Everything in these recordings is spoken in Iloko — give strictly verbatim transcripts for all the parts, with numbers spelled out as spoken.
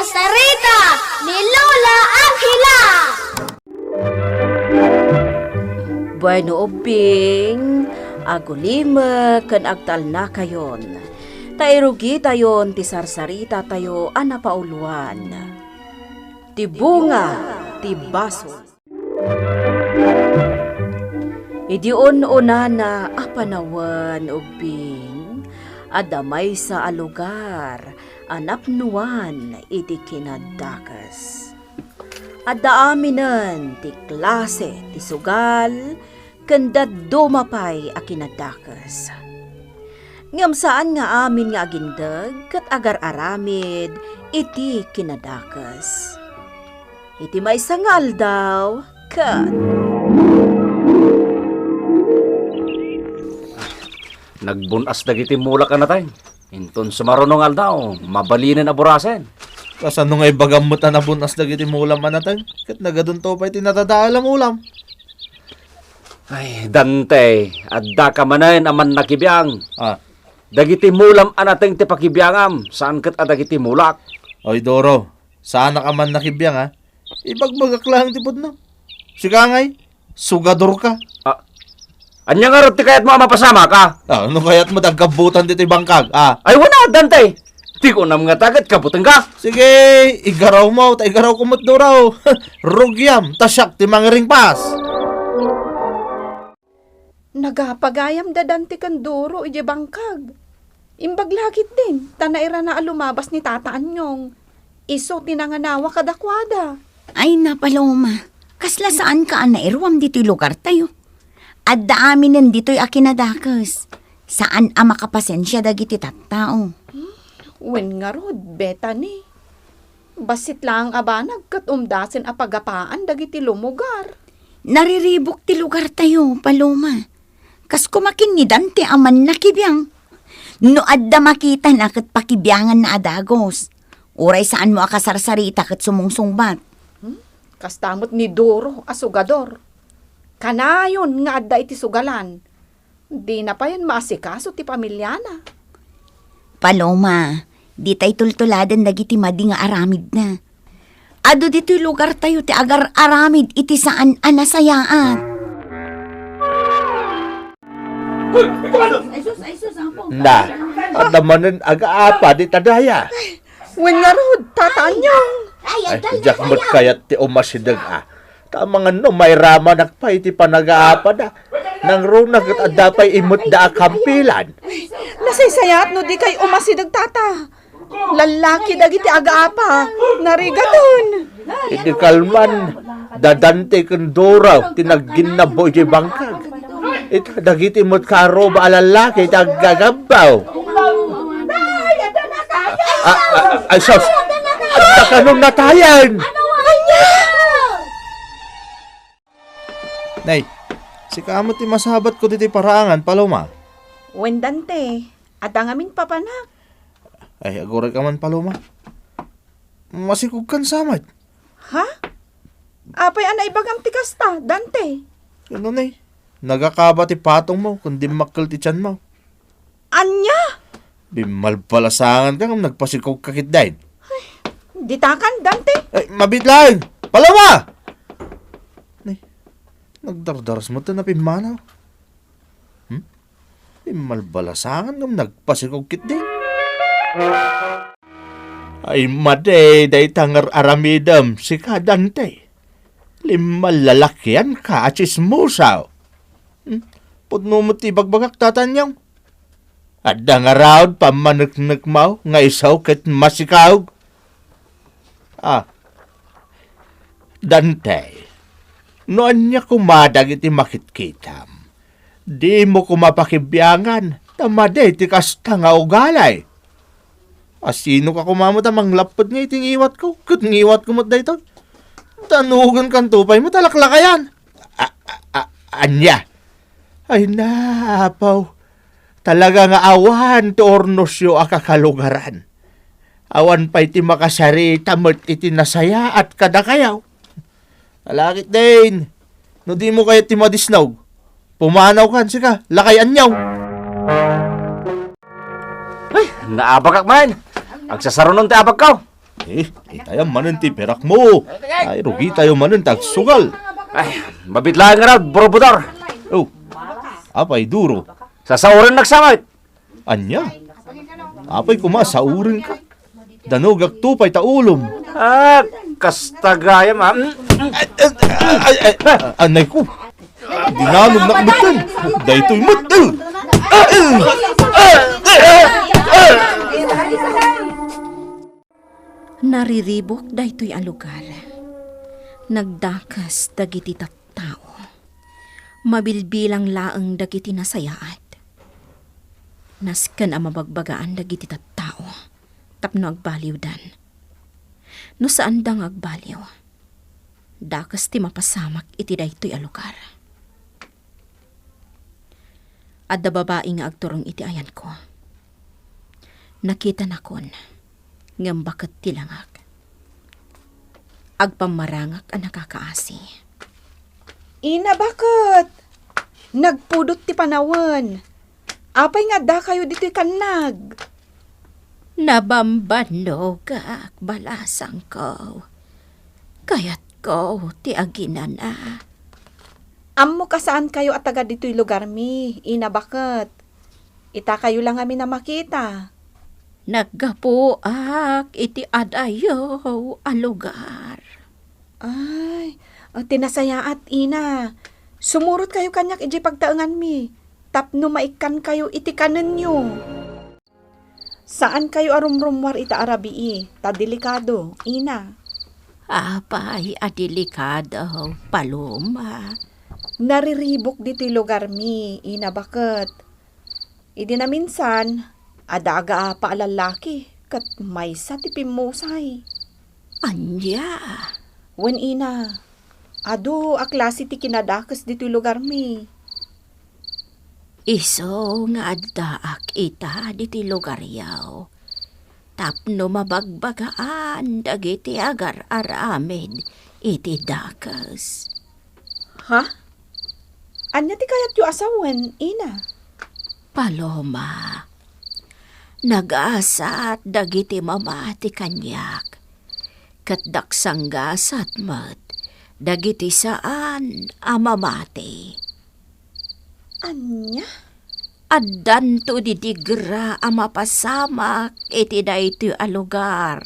Sarita ni Lola Angela. Bueno, ubbing, agulimek ken agtalnakayon. Ta irugitayon ti sarsarita tayo a napauluan. Ti bunga ti basol. Idi un-unana a panawen, ubbing, adda maysa a lugar a napnuan iti kinadakes. Adda aminen ti klase ti sugal ken dadduma pay a kinadakes. Ngem saan nga amin nga agindeg ket agar-aramid iti kinadakes. Iti maysa nga aldaw, ket nagbun-as dagiti mulak a nateng. Inton sumaruno nga aldaw, mabalinen a burasen. Kasano nga ibagam met a nabun-as dagiti mulam a nateng? Ket nagadunto pay ti nadadael a mulam. Ay, Dante, addaka manen a mannakibiang. Ah. Dagiti mulam a nateng ti pakibiangam, saan ket a dagiti mulak. Oy, Doro, saanak a mannakibiang, ha? Ibagbagak laeng ti pudno. Sika ngay, sugador ka. Ah, ania ngarud ti kayatmo a mapasamak, ah? Ah, no kayatmo ti agkabbutan ditoy bangkag, ah? Ay, wen a, Dante! Ti kunam ngata ket kabutengka. Sige, igarawmo, ta igarawko met, Doro. Rugiam, ta siak ti mangiringpas. Nagapa gayam da Dante ken Doro idiay bangkag. Imbag la ketdin, ta nairana a lumabas ni Tata Anyong. Isu ti nanganawa kadakuada. Ay, na, Paloma, kasla saanka a nairuam ditoy lugartayo. Adda aminen ditoy a kinadakes. Saan a makapasensia dagiti tattao. Wen ngarud, Bethany. Bassit laeng a banag ket umdasen a pagapaan dagiti lumugar. Nariribuk ti lugartayo, Paloma. Kas koma ken ni Dante a mannakibiang. No adda makitana ket pakibianganna a dagus. Uray saanmo a kasarsarita ket sumungsungbat. Hmm? Kasta met ni Doro a sugador. Kanayon nga adda iti sugalan. Dina payen maasikaso ti pamiliana. Paloma, ditay tultuladen dagiti madi nga aramidna. Adu ditoy lugartayo ti agar-aramid iti saan a nasayaat. Na, adda manen agaapa dita daya. Wen ngarud, Tata Anyong. Ay, diak met kayat ti umasideg a. Ta amangan no mairamanak pay ti panagaapada. Nangruna ket adda pay imetda a kampilan. Nasaysayaat no dikay umasideg, Tata. Lallaki dagiti agaapa. Narigaton. Idi kalman, da Dante ken Doro ti nagginnabbo idiay bangkag. Ita dagiti met karuba a lallaki ti aggagabbaw. A, a, ay, sus! Adda kano natayen! Nay, sika met ti masabatko ditoy paraangan, Paloma. Wen, Dante, adda ngamin papanak. Ay, aguray ka man, Paloma. Masikog kan samat. Ha? Apay a naibagam ti kasta, Dante? Ano ni? Nagakaba ti patongmo ken dimmakkel ti tianmo. Ania? Bimmalbalasangan ka ngem nagpasikog ka ketdin. Ditakan, Dante? Ay, mabitlaeng! Paloma! Ni, nagdardaras met ti napimmanaw. Hmm? Bimmalbalasangan ngem nagpasikog ketdi. Ay, madi, dayta nga ar-aramidem, sika, Dante. Limmalalakian ka a tsismosa. Hmm? Pudno met ti ibagbagak, Tata Anyong. Adda ngarud pammaneknekmo nga isu ket masikog. Ah. Dante, no ania koma dagiti makitkitam, dimo koma pakibiangan ta madi ti kasta nga ugali. Asino ka koma met a manglapped nga iti ngiwatko, ket ngiwatko met daytoy? Danugenkanto pay met a laklakayan. A, a, a, ania? Ay, na, Apo. Talaga nga awan ti urnosyo a kakalugaran. Awan pay ti makasarita met iti nasayaat kadakayo. Ala ketdin, no dimo kayat ti madisnog, pumanawkan, sika, Lakay Anyong. Ay, naabagak man. Agsasarunon ti abagko. Eh, itayam manen ti pirakmo. Ay, rugitayo manen ti agsugal. Ay, mabit laeng ngarud, Borobodor. Oh, apay, Duro? Sasaoren nagsamit. Ania? Apay koma, saorenka? Danogak to pay ta ulom. Ah, kasta gayam, ah. Mm, mm. Ay, ay, ay, anay ko. Dinanognak metten. Daytoy met. Nariribuk daytoy a lugar. Nagdakes dagiti tattao. Mabilbilang laeng dagiti nasayaat. Nasken a mabagbagaan dagiti tattao tapno agbaliwdan. No saanda nga agbaliw, dakes ti mapasamak iti daytoy a lugar. Adda babai nga agturong iti ayanko. Nakitanakon, ngem baket ti langak. Agpammarangak a nakakaasi. Ina, baket? Nagpudot ti panawen. Apay nga addakayo ditoy kannag? Nabambanogak, balasangko. Kayatko ti aginana. Ammok a saankayo a taga ditoy lugarmi, ina, baket. Itakayo la ngamin a makita. Naggapuak iti adayo a lugar. Ay, ti nasayaat, ina. Sumurotkayo kaniak idiay pagtaenganmi tapno maikkankayo iti kanenyo. Saankayo a rumrummuar ita a rabii, ta delikado, ina. Apay a delikado, Paloma? Nariribuk ditoy lugarmi, ina, baket. Idi naminsan, adda agaapa a lallaki ket maysa ti pimmusay. Ania? Wen, ina, adu a klase ti kinadakes ditoy lugarmi. Isu nga addaak ita ditoy lugaryo tapno mabagbagaan dagiti agar-aramid iti dakes. Ha? Ania ti kayatyo a sawen, ina? Paloma, nagasat dagiti mamati kaniak, ket daksanggasat met dagiti saan a mamati. Ania? Addanto didigra a mapasamak iti daytoy a lugar.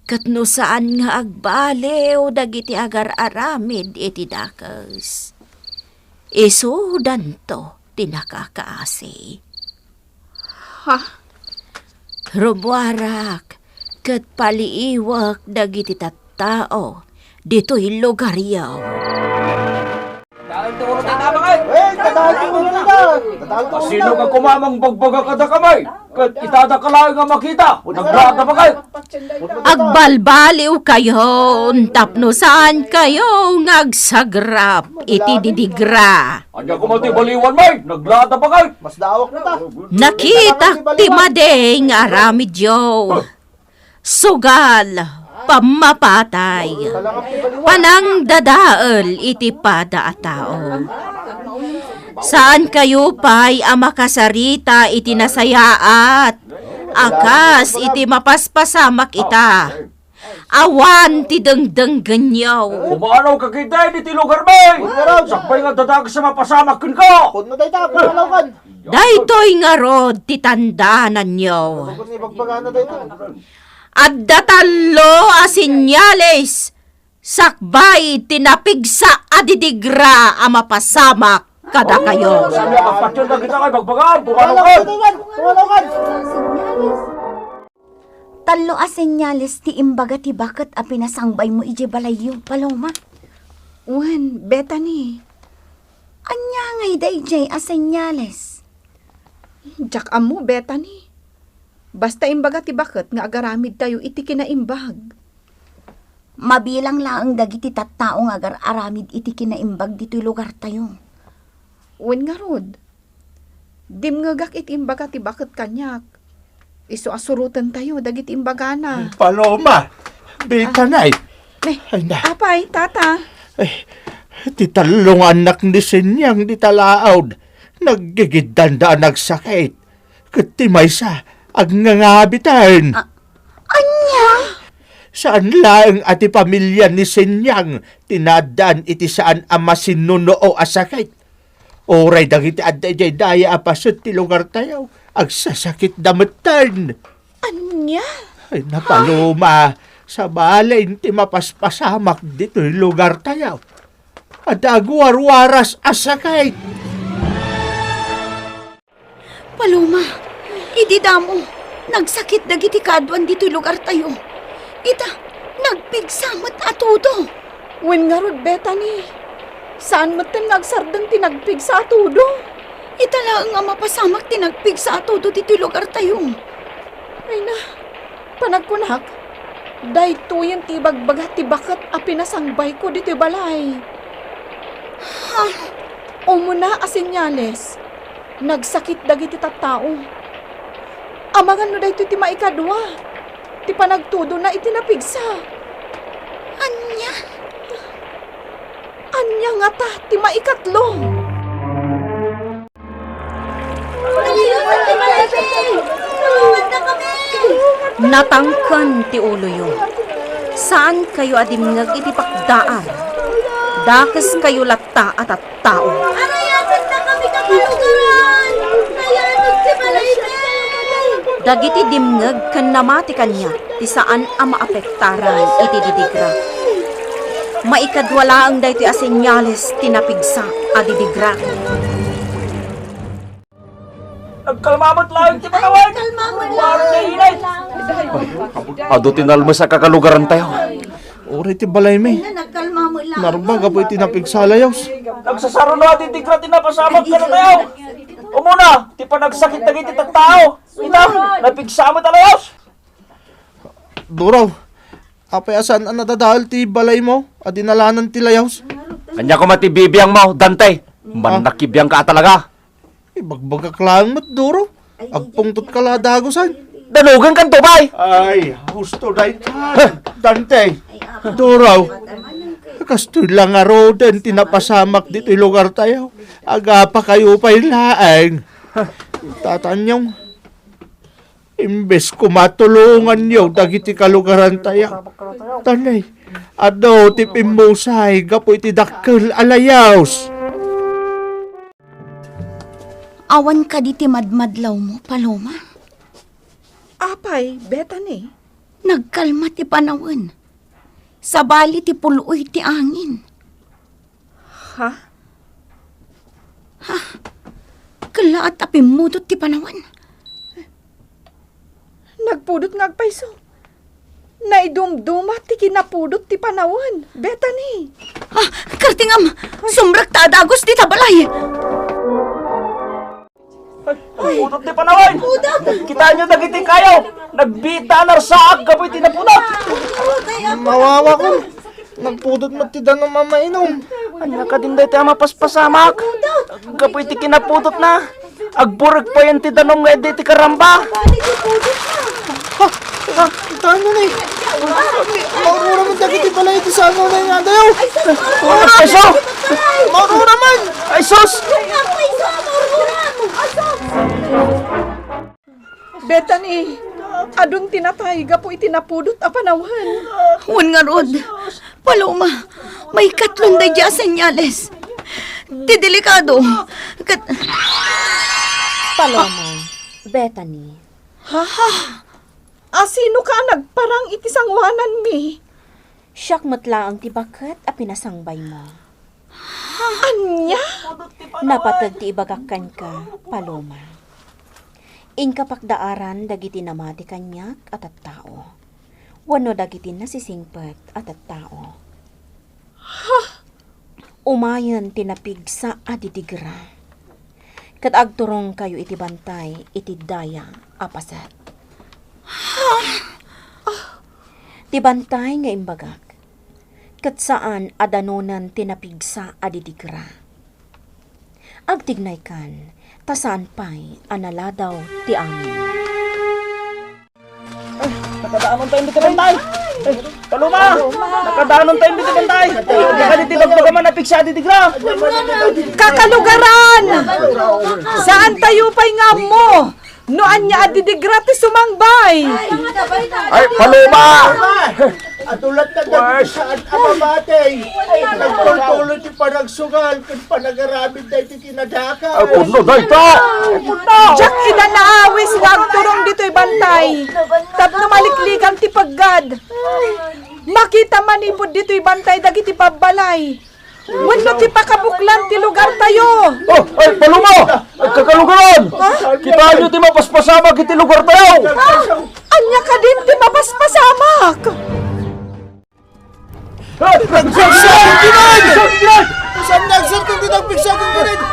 Ket no saan nga agbaliw dagiti agar-aramid iti dakes, isudanto ti nakakaasi. Ha? Rummuarak ket paliiwek dagiti tattao ditoy lugaryo. Daan ti ulo ti tabang, ay! Eh, tadaan ti ulo na! Tadaan ti ulo na! Sino nga kumamang bagbaga kadakami? Ket itada ka laeng nga makita. Naglaada pa kay. Agbalbaliwkayon tapno saankayo nga agsagrap iti didigra. Ania koma ti baliwan, may? Naglaada pa kay. Mas daawak na ta. Nakitak ti madi nga aramidyo. Sugal, pammapatay, panangdadael iti pada a tao. Saankayo pay a makasarita iti nasayaat a kas iti mapaspasamak ita. Awan ti dengdenggenyo. Umanaw ka ketdi iti lugarmi. Sakbay nga dadakes a mapasamak kenka. Daytoy ngarud ti tandananyo. Adda tallo a senyales sakbay ti napigsa a didigra a mapasamak kadakayo. Saan nga patyon dagita kay bagbagaan? Pumanaw ka! Tallo a senyales ti imbaga ti baket a pinasangbaymo idiay balayyo, Paloma. Wen, Bethany. Ania ngay daydiay a senyales? Diak ammo, Bethany. Basta imbaga ti baket nga agaramidtayo iti kinaimbag. Mabilang laeng dagiti tattao nga agar-aramid iti kinaimbag ditoy lugartayo. Wen ngarud, dimngegak iti imbaga ti baket kaniak. Isu a surotentayo dagiti imbagana. Paloma, Bethany. Ah, ne, ay na. Apay, tata? Ay, ti tallo nga annak ni Senyang dita laawd, naggigiddanda a nagsakit. Ket ti maysa, agngangabiten. Ah, Ania? Saan laeng a ti pamilya ni Senyang ti naaddaan iti saan a masinnunoo a sakit. Uray dagiti adda idiay daya a paset ti lugartayo, agsasakitda metten. Ania? Ay, napaluma, sabali ti mapaspasamak ditoy lugartayo. Adda agwarwaras a sakit. Paloma, idi damo, nagsakit dagiti kaaduan ditoy lugartayo. Ita, nagpigsa met a tudo. Wen ngarud, Bethany, saan metten nga agsardeng ti nagpigsa a tudo? Ita laeng a mapasamak ti nagpigsa a tudo ditoy lugartayo. Ay na, panagkunak, daytoyen ti ibagbaga ti baket a pinasangbayko ditoy balay. Ha? Umuna a senyales, nagsakit dagiti tattao. Amangan no daytoy ti maikadua, ti panagtudona iti napigsa. Ania? Ania ngata ti maikatlo? Natangken ti uloyo. Saankayo a dimngeg iti pakdaar. Dakeskayo latta a tattao. Dagiti dimngeg ken namati kaniak ti saan a maapektaran iti didigra. Maikadua laeng daytoy a senyales ti napigsa a didigra. Nagkalma met laeng ti panawen. Nagkalma met laeng. Adu ti nalmes a kakalugarantayo. Uray ti balaymi. Nagkalma met laeng. Narba gapu iti napigsa a layos. Nagsasaruno a didigra ti napasamak kadatayo. Umuna, ti panagsakit dagiti tattao. Ita, napigsa met a layos. Duraw, apay a saan a nadadael ti balaymo a dinalanan ti layos? Ania koma ti bibiangmo, Dante? Ah. Mannakibiangka a talaga. Ibagbagak laeng met, Duraw. Agpungtotka la a dagusen. Danugenkanto, bay! Ay, husto dayta, Dante. Duraw, kastoy la ngaruden ti napasamak ditoy lugartayo. Agapakayo pay laeng. Tatanyong. Imbes koma tulonganyo dagiti kalugarantayo, ta nay, adu ti pimmusay gapu iti dakkel a layos. Awan kadi ti madmadlawmo, Paloma? Apay, Bethany? Nagkalma ti panawen. Sabali ti pul-oy ti angin. Ha? Ha? Kellaat a pimmudot ti panawen. Nagpudot nga agpayso. Naidumduma ti kinapudot ti panawen, Bethany. Ah, kartingam! Sumrekta a dagus dita balay! Ay, pudot ti panawen! Kitaenyo dagiti kayo! Nagbita a narsaak gapu iti napudot! Mawawakon! Nagpudot met ti danum a mainum. Ania kadin daytoy a mapaspasamak? Gapu iti kinapudotna, agburek payen ti danum nga idi ti karamba. Ha? Ha? Tano ni? Maurura man dagiti balay iti sano na nga dayo. Ay, sus! Maurura man! Ay, sus! Bethany, adun ti natay gapu iti napudot a panawen. Wen ngarud, Paloma, maikatlon daydi a senyales. Ti delikado, ket Paloma, Bethany. Ha? Asino ka a nagparang iti sangoananmi? Siak met laeng ti baket a pinasangbaymo. Ania? Napateg ti ibagak kenka, Paloma. Inka pakdaaran dagiti namati kaniak a tattao, wenno dagiti nasisingpet a tattao. Ha? Umayen ti napigsa a didigra, ket agturongkayo iti bantay iti daya a paset. Ti bantay nga imbagak, ket saan a danonen ti napigsa a didigra. Agtignaykan, ta saan pay a naladaw ti amin. Ay, nakadaanontayo ditoy bantay. Ay, Paloma! Nakadaanontayo ditoy bantay. Di kadi ti bagbagaman a napigsa a didigra. Kakalugaran! Saantayo pay nga ammo No ania a didigra ti sumangbay? Ay, paloma! Adulat na dagiti saan a mabati. Nagtultuloy ti panagsugal ken panagaramid daytoy kinadakes. Ay, pudno dayta! Diak ida naawis nga agturong ditoy bantay. Tapno maliklikan ti peggad. Makita manipud ditoy bantay dagiti babbalay. Wenno ti pakabuklan ti lugartayo. Oh, ay, paloma! Ay, kakalugaran! Ha? Kitaenyo ti mapaspasamak iti lugartayo! Ha? Ania kadin ti mapaspasamak? Ay, nagserserti! Saan nagserserti ti nagpigsa ken granit?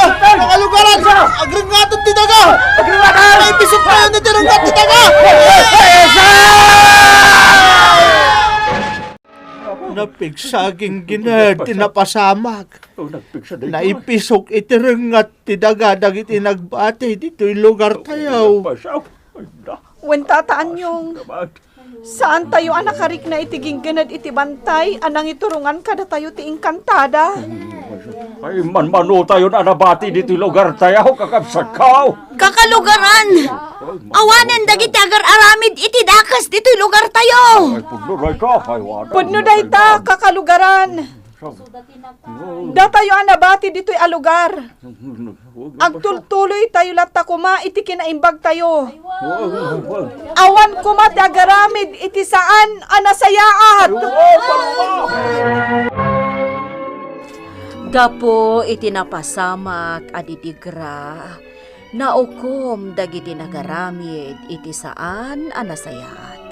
Ah, kakalugaran! Agrengaten ti daga! Agrengaten! Ay, pisok tayo ni ti rengat ti daga! Napigsa ginggined ti napasamak. Oh, nagpigsa daytoy. Naipisok iti rengat ti daga dagiti nagbati ditoy lugartayo. Napasaw. Ay, na. Wen, Tata Anyong. Naman. Saantayo a nakarikna iti ginggined iti bantay a nangiturongan kadatayo ti engkantada. Ay, manmanotayon a nabati ditoy lugartayo, kakabsatko. Kakalugaran! Awanen dagiti agar-aramid iti dakes ditoy lugartayo. Ay, pudno dayta, ay, wala. Pudno dayta, kakalugaran. Datayo a nabati ditoy a lugar. Agtultuloytayo latta koma iti kinaimbagtayo. Awan koma ti agaramid iti saan a nasayaat. Gapu iti napasamak a didigra, naukom dagiti nagaramid iti saan a nasayaat.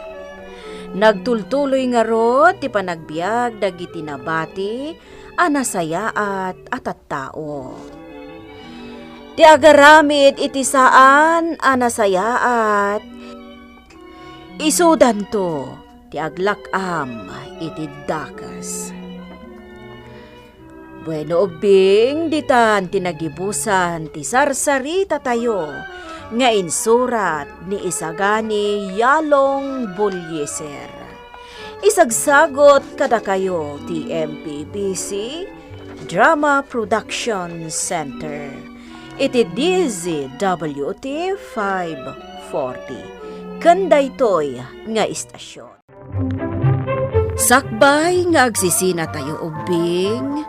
Nagtultuloy ngarud ti panagbiag dagiti nabati a nasayaat a tattao. Ti agaramid iti saan a nasayaat, isudanto ti aglak-am iti dakes. Bueno, ubbing, ditan ti nagibusan ti sarsaritatayo nga insurat ni Isagani Yalong Bullieser. Isagsagut kadakayo ti M P B C Drama Production Center iti D Z W T five forty ken daytoy nga istasion. Sakbay nga agsisinatayo ubbing,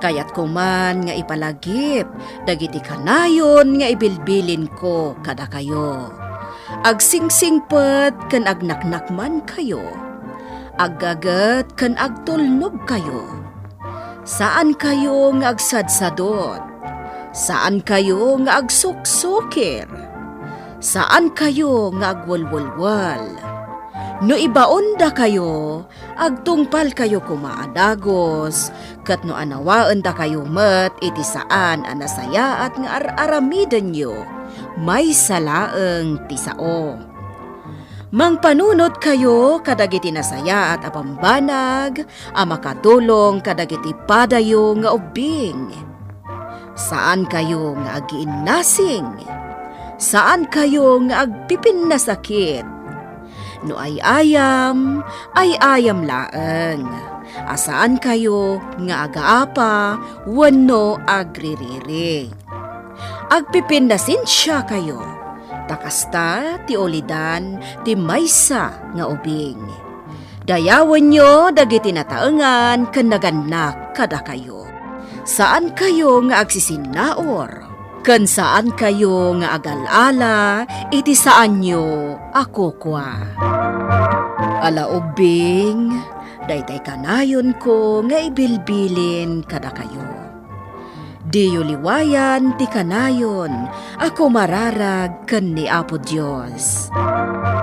kayatko man nga ipalagip dagiti kanayon nga ibilbilinko kadakayo. Agsingsingpet ken agnaknakmankayo. Aggaget ken agtulnogkayo. Saankayo nga agsadsadot. Saankayo nga agsuksukir. Saankayo nga agwelwelwel. No ibaondakayo, agtungpalkayo koma a dagus, ket no anawaendakayo met iti saan a nasayaat nga ar-aramidenyo, maysa laeng ti sao. Mangpanunotkayo kadagiti nasayaat a bambanag a makatulong kadagiti padayo nga ubbing. Saankayo nga agiinnasing. Saankayo nga agpipinnasakit. No ay-ayam, ay-ayam laeng. A saankayo nga agaapa wenno agririri. Agpipinnasensiakayo, ta kasta ti ulidan ti maysa nga ubing. Dayawenyo dagiti nataengan ken nagannak kadakayo. Saankayo nga agsisinnaur, ken saankayo nga agal-ala iti saanyo a kukua. Ala ubbing, daytay kanayonko nga ibilbilin kadakayo. Diyo liwayan ti kanayon a kumararag ken ni Apo Dios.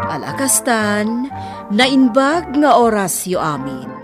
Ala kastan, naimbag nga orasyo amin.